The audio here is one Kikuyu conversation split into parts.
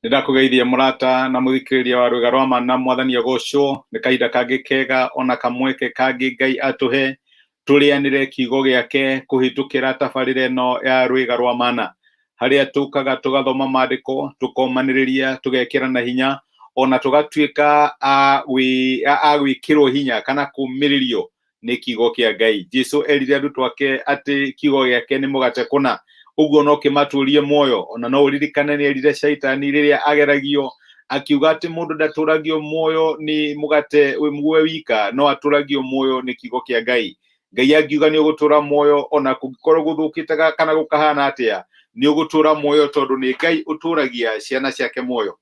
Nĩndakũgeithia mũrata na mũthikĩrĩria wa rwĩga rwa ma na mwathani agocwo. Nĩ kahinda kangĩ kega ona kamweke kangĩ Ngai atũhe tũrĩanĩre kiugo gĩake kũhĩtũkĩra tabarĩra ĩno ya rwĩga rwa mana, harĩa tũkaga tũgathoma mandĩko, tũkomanĩrĩria, tũgekĩrana hinya ona tũgatuĩka a gwĩkĩrwo hinya kana kũmĩrĩrio nĩ kiugo kĩa Ngai. Jesu erire arutwo ake atĩ kiugo gĩake nĩ mũgate kũna, ũguo no kĩmatũrie muoyo. Ona no ũririkane nĩ erire Shaitani rĩrĩa ageragio akiuga atĩ mũndũ ndatũragio muoyo nĩ mũgate we wika, no atũragio muoyo nĩ kiugo kĩa Ngai. Ngai angiuga nĩ ũgũtũra muoyo ona kũngĩkorwo gũthũkĩte kana gũkahana atĩa, nĩ ũgũtũra muoyo tondũ nĩ Ngai ũtũragia ciana ciake muoyo.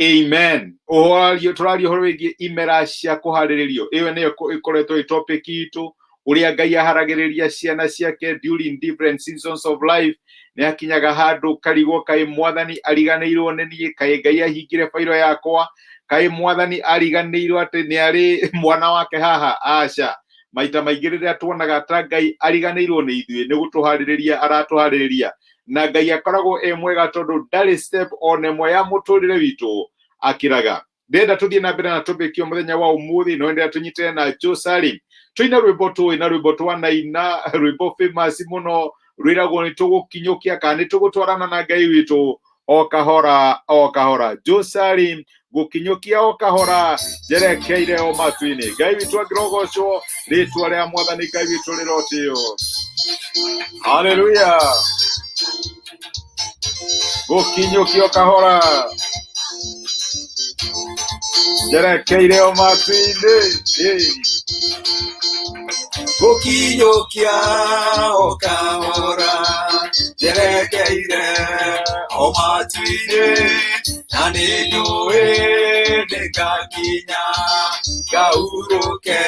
Amen. Ũhoro tũraria ũhoro wĩgiĩ imera cia kũharĩrĩrio. Ĩyo nĩyo ĩkoretwo ĩ topic itũ, ũrĩa Ngai aharagĩrĩria ciana ciake during different seasons of life. Nĩ hakinyaga handũ karigwo kaĩ mwathani ariganĩirwo nĩ niĩ, kaĩ Ngai ahingire bairo yakwa, kaĩ mwathani ariganĩirwo atĩ nĩ arĩ mwana wake haha. Aca, maita maingĩ rĩrĩa tuonaga ta Ngai ariganĩirwo nĩ ithuĩ, nĩ gũtũharĩrĩria aratũharĩrĩria. Na Ngai akoragwo e mwega tondũ ndarĩ step ona ĩmwe ya mũtũrĩre witũ akĩraga. Ndĩrenda tũthiĩ na mbere na topic ĩyo mũthenya wa ũmũthĩ, no ndĩrenda tũnyitane na Joe Salim. Tũina rwĩmbo tũĩ na rwĩmbo twanaina, rwĩmbo famous mũno rwĩragwo nĩ tũgũkinyũkia kana nĩ tũgũtwarana na Ngai witũ o kahora o kahora. Joe Salim, gũkinyũkia o kahora njerekeire o matu-inĩ. Ngai witũ angĩrogocwo, rĩtwa rĩa mwathani Ngai witũ rĩrotĩo. Haleluya. Gũkinyũkia o kahora njerekeire o matu-inĩ. Hey. Gũkinyũkia o kahora njerekeire o matu-inĩ, na nĩ njũĩ nĩngakinya ngahurũke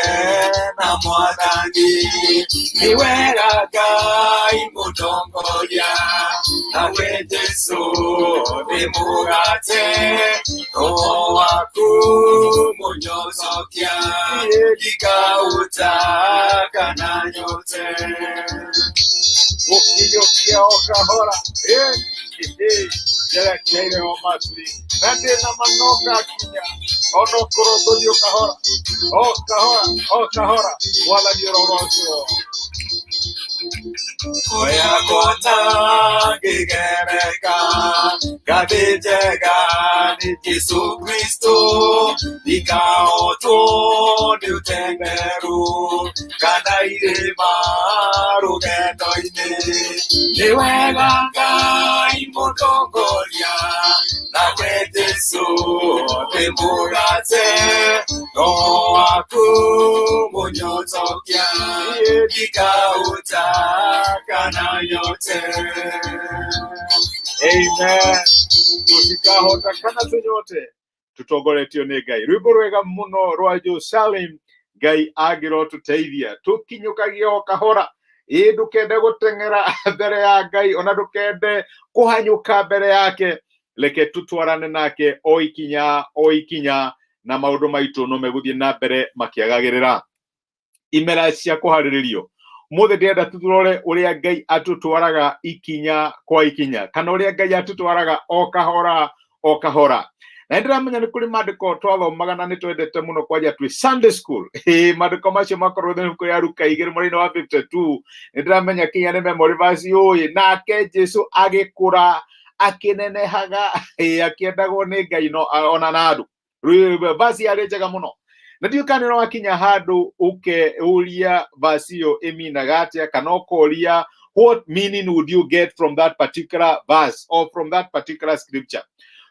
na mwathani. Nĩ wega Ngai mũtongoria, nawe Jesũ nĩ mũgate, roho waku mũnyotokia, ndikauta kana nyote. Gũkinyũkia o kahora. Eh, eh, njerekeire o matu-inĩ na ndĩna manoga kinya onokorwo ngũthiĩ o kahora o kahora o kahora, mwathani ũrogocwo. Oya kwata ngĩgereka ngathĩ njega nĩ Jesũ Kristo, ndikahotwo nĩ ũtenderũ kana irĩma rũgendo-inĩ. Nĩ wega Ngai mũtongoria, nawe Jesũ nĩ mũgate, roho waku mũnyotokia, ndikauta kana nyote. Amen. Tũtikahota kana tũnyote tũtongoretio nĩ Ngai. Rwĩmbo rwega mũno rwa Joe Salim, Ngai angĩrotũteithia tũkinyũkagia o kahora. Ĩ ndũkende gũteng'era mbere ya Ngai, ona ndũkende kũhanyũka mbere yake. Reke tũtwarane nake o ikinya o ikinya, na maũndũ maitũ no megũthiĩ na mbere makĩagagĩrĩra. Imera cia kũharĩrĩrio. Mũthĩ ndĩrenda tũrore ũrĩa Ngai atũtwaraga ikinya kwa ikinya, kana ũrĩa Ngai atũtwaraga o kahora o kahora. Na nĩndĩramenya nĩ kũrĩ maandĩko twathomaga na nĩ twendete mũno kwanja twĩ Sunday school. Ĩĩ, maandĩko macio makorwo thĩinĩ ibuku rĩa Luka 2 mũraini wa 52. Nĩndĩramenya kinya nĩ memory verse ũĩ. Nake Jesu agĩkũra akĩnenehaga, ĩĩ, akĩendagwo nĩ Ngai no ona na andũ. Verse yarĩ njega mũno. Na ndiũĩ kana nĩ wakinya handũ ũkeuria verse ĩyo ĩminaga atĩa, kana ũkoria what meaning would you get from that particular verse or from that particular scripture.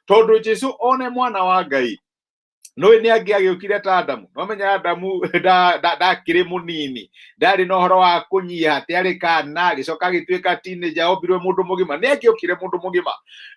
Tondũ Jesu one mwana wa Ngai, nũĩ nĩ angĩagĩũkire ta Adamu. No menya Adamu ndakĩrĩ mũnini, ndarĩ na ũhoro wa kũnyiha, atĩ arĩ kana agĩcoka agĩtuĩka teenager, ombirwe mũndũ mũgima. Nĩ angĩokire mũndũ mũgima,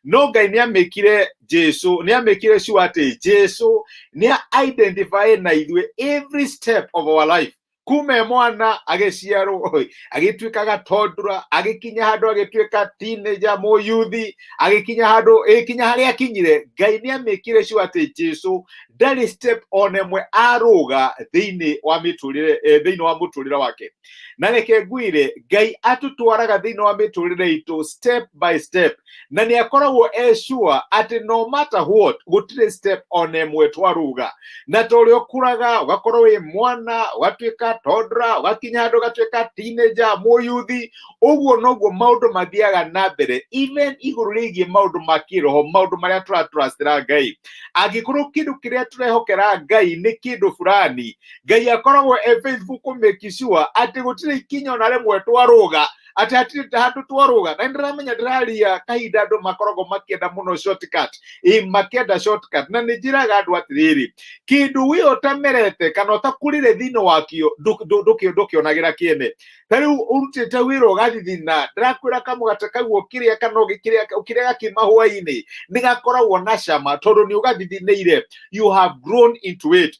no Ngai nĩ amĩkire Jesu, nĩ amĩkire sure atĩ Jesu nĩ identify na ithuĩ every step of our life. Kuma e mwana agĩciarwo, agĩtuĩka gatondũra, agĩkinya handũ agĩtuĩka teenager, mũyuthi, agĩkinya handũ ĩkinya harĩa akinyire, Ngai nĩ amĩkire sure atĩ Jesu ndarĩ step ona ĩmwe arũga thĩinĩ wa mĩtũrĩre, thĩinĩ wa mũtũrĩre wake. Na reke ngwĩre, Ngai atũtwaraga thĩinĩ wa mĩtũrĩre itũ step by step, na nĩ akoragwo e sure atĩ no matter what gũtirĩ step ona ĩmwe twarũga. Na ta ũrĩa ũkũraga, ũgakorwo wĩ mwana, ũgatuĩka toddler, ũgakinya handũ ũgatuĩka teenager, mũyuthi, ũguo noguo maũndũ mathiaga na mbere, even igũrũ rĩgiĩ maũndũ ma kĩroho, maũndũ marĩa tũratrustĩra Ngai. Angĩkorwo kĩndũ kĩrĩa tũrehokera Ngai nĩ kĩndũ fulani, Ngai akoragwo e faithful kũ make sure atĩ gũtirĩ ikinya ona rĩmwe twarũga, atĩ hatirĩ handũ twarũga. Na nĩndĩramenya ndĩraria kahinda andũ makoragwo makĩenda mũno shortcut, ĩ makĩenda shortcut, na nĩ njĩraga andũ atĩrĩrĩ, kĩndũ wĩ ũtamerete kana ũtakũrĩre thĩinĩ wakĩo ndũkĩonagĩra kĩene. Ta rĩu ũrutĩte wĩra ũgathithina, ndĩrakwĩra kamũgate kau ũkĩrĩa kana ũkĩrĩa gakima hwaĩ-inĩ nĩ gakoragwo na cama tondũ nĩ ũgathithinĩire, you have grown into it.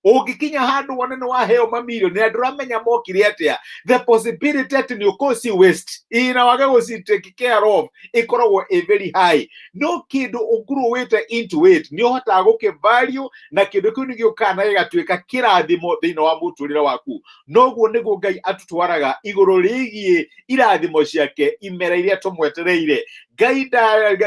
Ũngĩkinya handũ wone nĩ waheo mamirioni na ndũramenya mokire atĩa, the possibility atĩ nĩ ũkũci waste ĩ na wage gũci take care of ĩkoragwo ĩ very high. No kĩndũ ũnguruwĩte into it nĩ ũhotaga gũkĩ value, na kĩndũ kĩu nĩ gĩũkaga na gĩgatuĩka kĩrathimo thĩinĩ wa mũtũrĩre waku. Noguo nĩguo Ngai atũtwaraga igũrũ rĩgiĩ irathimo ciake, imera iria tũmwetereire. Ngai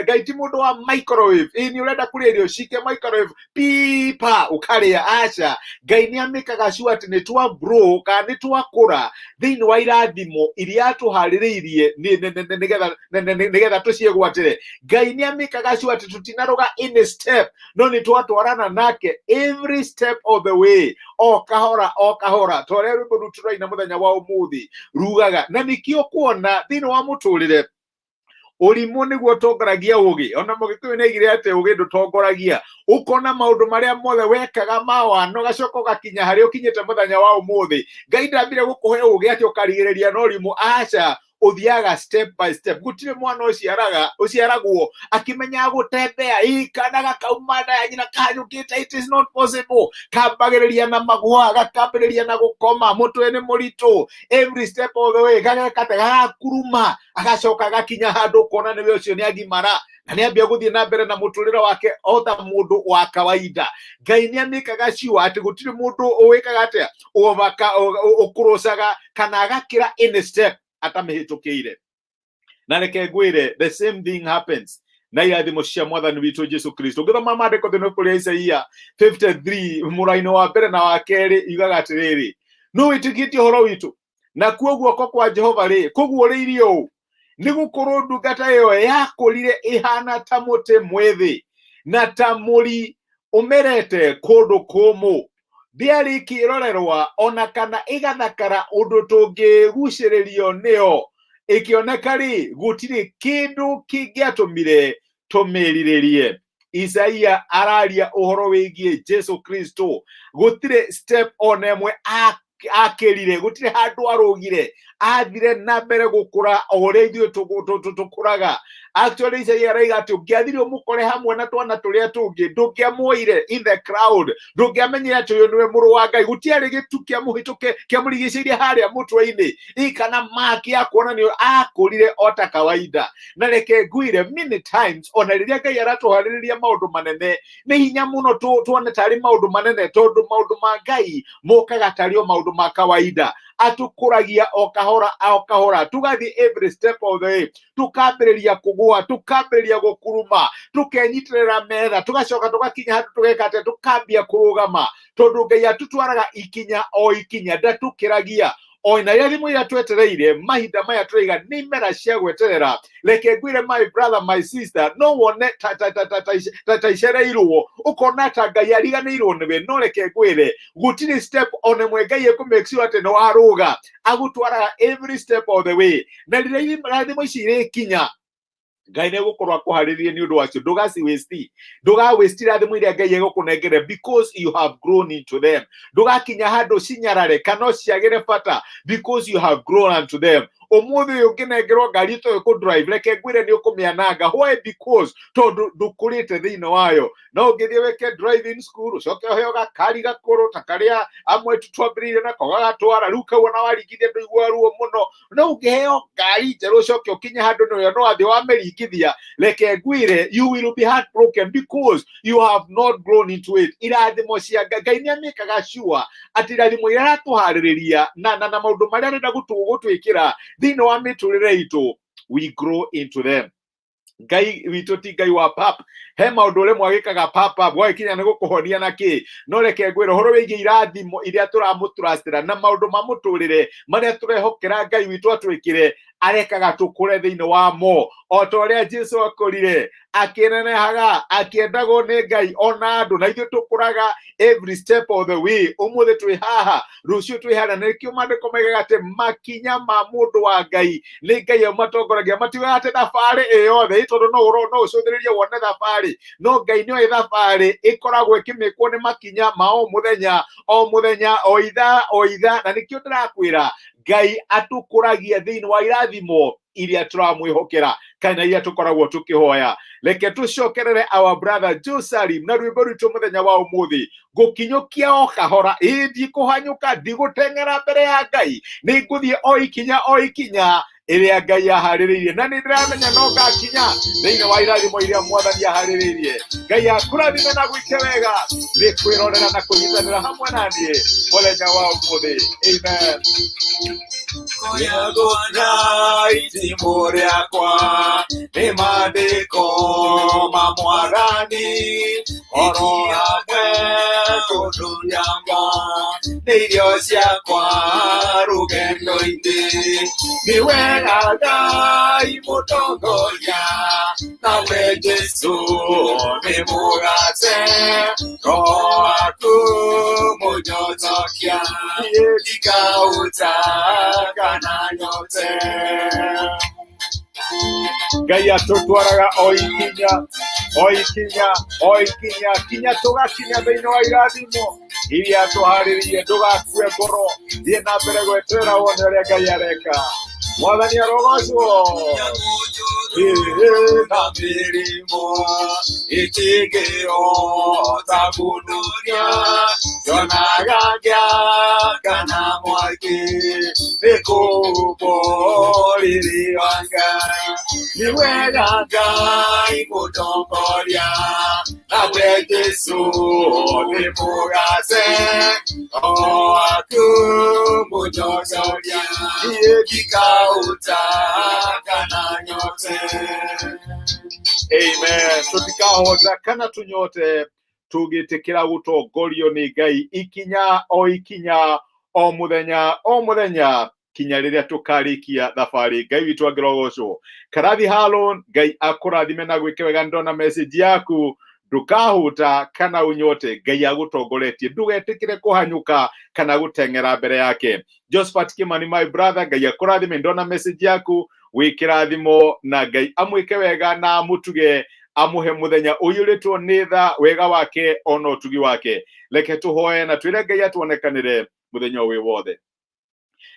Ngai ti mũndũ wa microwave, ĩ nĩ ũrenda kũrĩa irio cike microwave pipa ũkarĩa, aca. Ngai nĩ amĩkaga sure atĩ nĩ twa grow kana nĩ twakũra thĩinĩ wa irathimo iria atũharĩrĩirie nĩgetha tũciĩgwatĩre. Ngai nĩ amĩkaga sure atĩ tũtinarũga any step, no nĩ twatwarana nake every step of the way, o kahora o kahora, ta ũrĩa rwĩmbo rũu tũraina mũthenya wa ũmũthĩ rugaga. Na nĩkĩo kuona thĩinĩ wa mũtũrĩre ũrimũ nĩguo ũtongoragia ũgĩ. Ona mũgĩkũyũ nĩ aigire atĩ ũgĩ ndũtongoragia. Ũkona maũndũ marĩa mothe wekaga ma wana, ũgacoka ũgakinya harĩa ũkinyĩte mũthenya wa ũmũthĩ. Ngai ndambire gũkũhe ũgĩ atĩ ũkarigĩrĩria na ũrimũ, aca, ũthiaga step by step. Gũtirĩ mwana ũciaraga ũciaragwo akĩmenyaga gũtembea, ĩ kana gakauma nda ya nyina kahanyũkĩte, it is not possible. Kambagĩrĩria na magũa, gakambĩrĩria na gũkoma, mũtwe nĩ mũritũ, every step of the way gageka ta gagakuruma, agacoka agakinya handũ ũkona nĩwe ũcio nĩ agimara na nĩ ambia gũthiĩ na mbere na mũtũrĩre wake o ta mũndũ wa kawaida. Ngai nĩ amĩkaga sure atĩ gũtirĩ mũndũ ũwĩkaga atĩa ũkũrũcaga kana agakĩra any step atamĩhĩtũkĩire. Na reke ngwĩre, the same thing happens na irathimo cia mwathani witũ Jesu Kristo. Ũngĩthoma maandĩko thĩinĩ kũrĩa Isaia 53 mũraini wa mbere na wa kerĩ, yugaga atĩrĩrĩ, nũ wĩtĩkĩtie ũhoro witũ, nakuo guoko kwa Jehova rĩ kũguũrĩirio ũũ? Nĩ gũkorwo ndungata ĩyo yakũrire ĩhana ta mũtĩ mwĩthĩ na ta mũri ũmerete kũndũ kũmũ, ndĩarĩ kĩrorerwa ona kana ĩgathakara ũndũ tũngĩgucĩrĩrio nĩyo, ĩkĩoneka rĩ gũtirĩ kĩndũ kĩngĩatũmire tũmĩrirĩrie. Isaia araria ũhoro wĩgiĩ Jesu Kristo. Gũtirĩ step ona ĩmwe akĩrire, gũtirĩ handũ arũgire, athire na mbere gũkũra o ũrĩa ithuĩ tũkũraga. Actually Isaia araiga atĩ ũngĩathire ũmũkore hamwe na twana tũrĩa tũngĩ, ndũngĩamuoire in the crowd, ndũngĩamenyire atĩ ũyũ nĩwe mũrũ wa Ngai. Gũtiarĩ gĩtu kĩamũhĩtũke kĩamũrigicĩirie harĩa mũtwe-inĩ ĩ kana maki ya kuonania akũrire o ta kawaida. Na reke ngwĩre, many times ona rĩrĩa Ngai aratũharĩrĩria maũndũ manene, nĩ hinya mũno tuone tarĩ maũndũ manene, tondũ maũndũ ma Ngai mokaga tarĩ o maũndũ ma kawaida. Atũkũragia o kahora o kahora, tũgathiĩ every step of the way, tukambĩrĩria kũgũa, tukambĩrĩria gũkuruma, tukenyitĩrĩra metha, tugacoka tũgakinya handũ tũgeka atĩa, tukambia kũrũgama, tondũ Ngai atũtwaraga ikinya o ikinya, ndatũkĩragia. O na rĩrĩa thimũ iria twetereire mahinda maya tũraiga nĩ imera cia gweterera, reke ngwĩre, my brother, my sister, no wone ta icereirwo, ũkona ta Ngai ariganĩirwo nĩwe, no reke ngwĩre, gũtirĩ step ona ĩmwe Ngai ekũ make sure atĩ nĩ warũga, agũtwaraga every step of the way. Na rĩrĩa irathimo ici irĩkinya, Ngai nĩ egũkorwo akũharĩrĩrie nĩ ũndũ wacio. Ndũgaci waste, ndũga waste irathimo iria Ngai egũkũnengere, because you have grown into them. Ndũgakinya handũ cinyarare kana ciagĩre bata, because you have grown unto them. Umuthi uyu nginengerwo ngari itoĩ kũ drive, reke ngwire ni ukumiananga. Why? Because tondu ndukurite thiini wayo. No ũngĩthiĩ wĩke driving school, ũcoke ũheo gakari gakũrũ ta karĩa amwe twambĩrĩirie nako gagatwara, rĩu kau ona waringithia ndũigua ruo mũno. No ũngĩheo ngari njerũ ũcoke ũkinye handũ nĩyo no wathiĩ wamĩringithia, reke ngwire, you will be heartbroken because you have not grown into it. Irathimo cia Ngai, Ngai nĩ amĩkaga sure atĩ irathimo iria aratũharĩrĩria na maũndũ marĩa arenda gũtwĩkĩra thĩinĩ wa mĩtũrĩre itũ, we grow into them. Ngai witũ ti Ngai wa pap. He maũndũ rĩmwe agĩkaga pap pap, gwagĩkinya nĩ gũkũhonia na kĩ. No reke ngwĩre ũhoro wĩgiĩ irathimo iria tũramũtrustĩra na maũndũ ma mũtũrĩre marĩa tũrehokera Ngai witũ atwĩkĩre, arekaga tũkũre thĩinĩ wamo o ta ũrĩa Jesu akũrire akĩnenehaga, akĩendagwo nĩ Ngai ona andũ. Na ithuĩ tũkũraga every step of the way. Ũmũthĩ twĩ haha, rũciũ twĩ harĩa. Na nĩkĩo maandĩko maigaga atĩ makinya ma mũndũ wa Ngai nĩ Ngai amatongoragia. Matiugaga atĩ thabarĩ ĩ yothe, tondũ no ũcũthĩrĩrie wone thabarĩ, no Ngai nĩoĩ thabarĩ ĩkoragwo ĩkĩmĩkwo nĩ makinya ma o mũthenya o mũthenya, o ithaa o ithaa. Na nĩkĩo ndĩrakwĩra Ngai atũkũragia thĩinĩ wa irathimo iria tũramwĩhokera kana iria tũkoragwo tũkĩhoya. Reke tũcokerere our brother Josalim na rwĩmbo rwitũ mũthenya wa ũmũthĩ, ngũkinyũkia o kahora. Ĩ ndikũhanyũka, ndigũteng'era mbere ya Ngai, nĩ ngũthiĩ o ikinya o ikinya ĩrĩa Ngai aharĩrĩirie, na nĩ ndĩramenya no ngakinya thĩinĩ wa irathimo iria Mwathani aharĩrĩirie. Ngai akũrathime na gwĩke wega nĩ kwĩrorera na kũnyitanĩra hamwe na niĩ mũthenya wa ũmũthĩ. Amen. Kũrĩa itimũ rĩakwa nĩ maandĩko ma Mwathani, oro hamwe kũndũnyanga nĩ irio ciakwa rũgendo-inĩ. Nĩ wega Ngai mũtongoria, nawe Jesũ nĩ mũgate, Roho waku mũnyotokia, ndikaũta kana nyote. Ngai atũtwaraga o ikinya o ikinya o ikinya kinya tũgakinya thĩinĩ wa irathimo iria tũharĩrĩirie. Ndũgakue ngoro, thiĩ na mbere gweterera wone ũrĩa Ngai areka. Mwathani arogocwo. Na mĩrimũ ĩtingĩhota kũnduria, nyonaga ngĩakana mwaki nĩ kũũmbũrĩri wa Ngai. Nĩ wega Ngai mũtongoria, nawe Jesũ nĩ mũgate, Roho waku mũnyotoria, ndikaũta kana nyote. Amen. Tũtikahota kana tũnyote tũngĩtĩkĩra gũtongorio nĩ Ngai ikinya o ikinya, o mũthenya o mũthenya, kinya rĩrĩa tũkarĩkia thabarĩ. Ngai witũ angĩrogocwo. Karathi Harlon, Ngai akũrathime na gwĩke wega. Ndona message yaku. Ndũkahuta kana ũnyote, Ngai agũtongoretie. Ndũgetĩkĩre kũhanyũka kana gũteng'era mbere yake. Josephat Kimani, my brother, Ngai akũrathime. Ndona message yaku, wĩ kĩrathimo na Ngai amwĩke wega na amũtuge, amũhe mũthenya ũiyũrĩtwo nĩ tha, wega wake ona ũtugi wake. Reke tũhoe na twĩre Ngai atuonekanĩre mũthenya ũyũ wothe.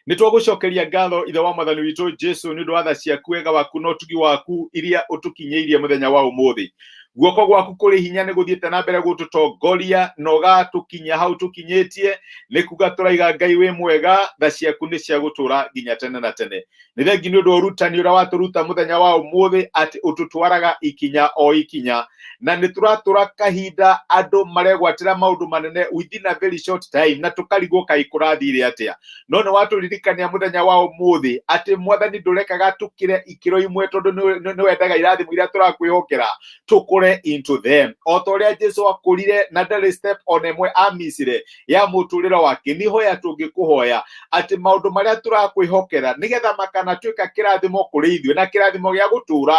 Nĩ twagũcokeria ngatho, Ithe wa Mwathani witũ Jesu, nĩ ũndũ wa tha ciaku, wega waku na ũtugi waku iria ũtũkinyĩirie mũthenya wa ũmũthĩ. Guoko gwaku kũrĩ hinya nĩ gũthiĩte na mbere gũtũtongoria na ũgatũkinyia hau tũkinyĩtie. Nĩ kuga tũraiga Ngai wĩ mwega, tha ciaku nĩ cia gũtũra nginya tene na tene. Nĩ thengi nĩ ũndũ wa ũrutani ũrĩa watũruta mũthenya wa ũmũthĩ atĩ ũtũtwaraga ikinya o ikinya, na nĩ tũratũra kahinda andũ maregwatĩra maũndũ manene within a very short time, na tũkarigwo kaĩ kũrathire atĩa. No nĩ watũririkania mũthenya wa ũmũthĩ atĩ Mwathani ndũrekaga tũkĩre ikĩro imwe, tondũ nĩ wendaga irathimo iria tũrakwĩhokera tũkũre into them o ta ũrĩa Jesu akũrire na ndarĩ step ona ĩmwe amicire ya mũtũrĩre wake. Nĩ hoya tũngĩkũhoya atĩ maũndũ marĩa tũrakwĩhokera nĩgetha makanatuĩka kĩrathimo kũrĩ ithuĩ na kĩrathimo gĩa gũtũũra,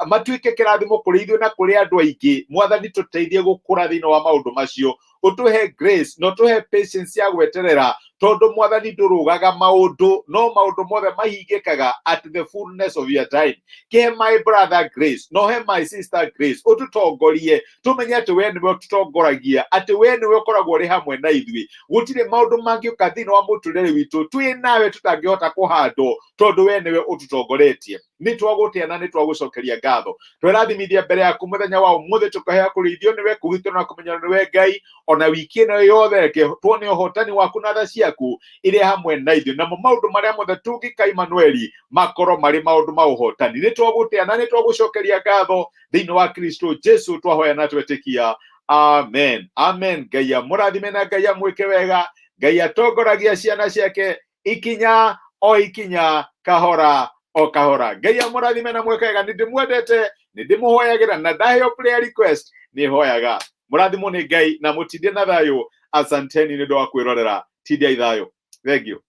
matuĩke kĩrathimo kũrĩ ithuĩ na kũrĩ andũ aingĩ, Mwathani tũteithie gũkũra thĩinĩ wa maũndũ macio. Ũtũhe grace na ũtũhe patience ya gweterera. Tondu Mwathani ndũrũgaga maũndũ, no maũndũ mothe mahingĩkaga at the fullness of your time. Kĩhe my brother grace, no he my sister grace, ũtũtongorie tũmenye atĩ we nĩwe ũtũtongoragia, atĩ we nĩwe ũkoragwo ũrĩ hamwe na ithuĩ. Gũtirĩ maũndũ mangĩũka thĩinĩ wa mũtũrĩre witũ twĩ nawe tũtangĩhota kũhandwo, tondũ we nĩwe ũtũtongoretie. Nĩ twagũtĩa na nĩ twagũcokeria ngatho. Twerathimithia mbere yaku mũthenya wa ũmũthĩ, tũkahea kũrĩithio nĩwe, kũgitĩrwo na kũmenyerwo nĩwe Ngai. Ona wiki ĩno yothe reke tuone ũhotani waku na tha ciaku irĩ hamwe na ithuĩ, namo maũndũ marĩa mothe tũngĩka, Emmanueli, makorwo marĩ maũndũ ma ũhotani. Nĩ twagũtĩa na nĩ twagũcokeria ngatho. Thĩinĩ wa Kristo Jesu twahoya na twetĩkia, amen, amen. Ngai amũrathime na Ngai amwĩke wega. Ngai atongoragia ciana ciake ikinya o ikinya, kahora o kahora. Ngai amũrathime na mwĩke wega. Nĩ ndĩmwendete, nĩ ndĩmũhoyagĩra, na ndaheo prayer request nĩ hoyaga. Mũrathimwo nĩ Ngai na mũtindie na thayũ. Asanteni nĩ ũndũ wa kwĩrorera. Tindiai thayũ. Thank you.